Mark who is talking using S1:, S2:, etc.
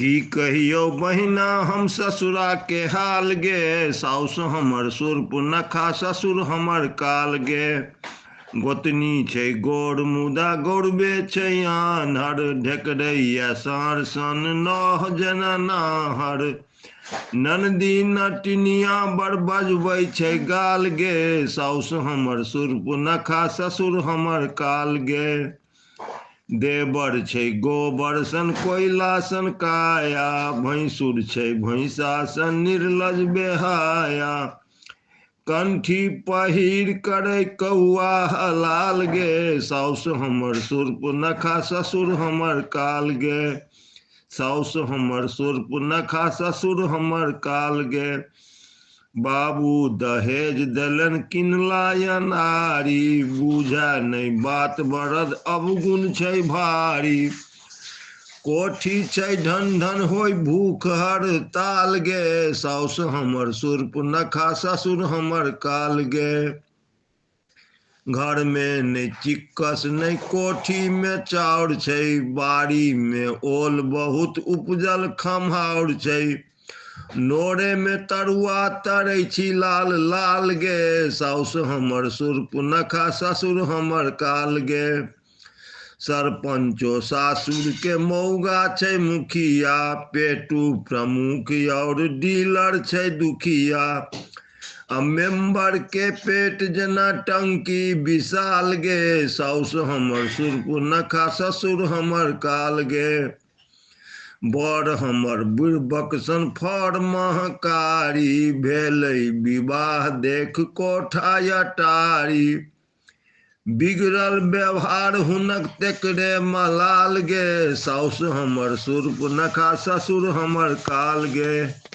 S1: की कहियौ बहिना हम ससुरा के हाल गे, साउस हमर शूर्पणखा ससुर हमर काल गे। गोतनी छै गोर मुदा गौरबे छै आन्हर, ढेकरैया साँढ़ सन नह जेना नाहर। ननदी नटिनिया बड़ बजबै छै गाल गे, साउस हमर शूर्पणखा ससुर हमर काल गे। देवर छै गोबर सन कोयला सन काया, भैंसुर छै भैंसा सन निर्लज बेहाया। कंठी पहिर करै कौआ हलाल गे, साउस हमर शूर्पणखा ससुर हमर काल गे। साउस हमर शूर्पणखा ससुर हमर काल गे। बाबू दहेज देलनि किनला अनारी, बुझै नहि बात बरद अवगुण छै भारी। कोठी छै ढन ढन होय भूख हड़ताल गे, साउस हमर शूर्पणखा ससुर हमर काल गे। घर मे नहि चिक्कस नहि कोठी मे चाउर छै, बाड़ी मे ओल बहुत उपजल खम्हाउर छै। नोरे मे तरुआ तरै छी लाल लाल गे, साउस हमर शूर्पणखा ससुर हमर काल गे। सरपंचो सासुर के मौगा छै मुखिया, पेटू प्रमुख और डीलर छै दुखिया। आ मेंबर के पेट जेना टंकी विशाल गे, साउस हमर शूर्पणखा ससुर हमर काल गे। बड़ हमर बुड़बक सन फर महकारी, भेलै विवाह देख कोठा अटारी। बिगड़ल व्यवहार हुनक तेकरे मलाल गे, साउस हमर शूर्पणखा ससुर हमर काल गे।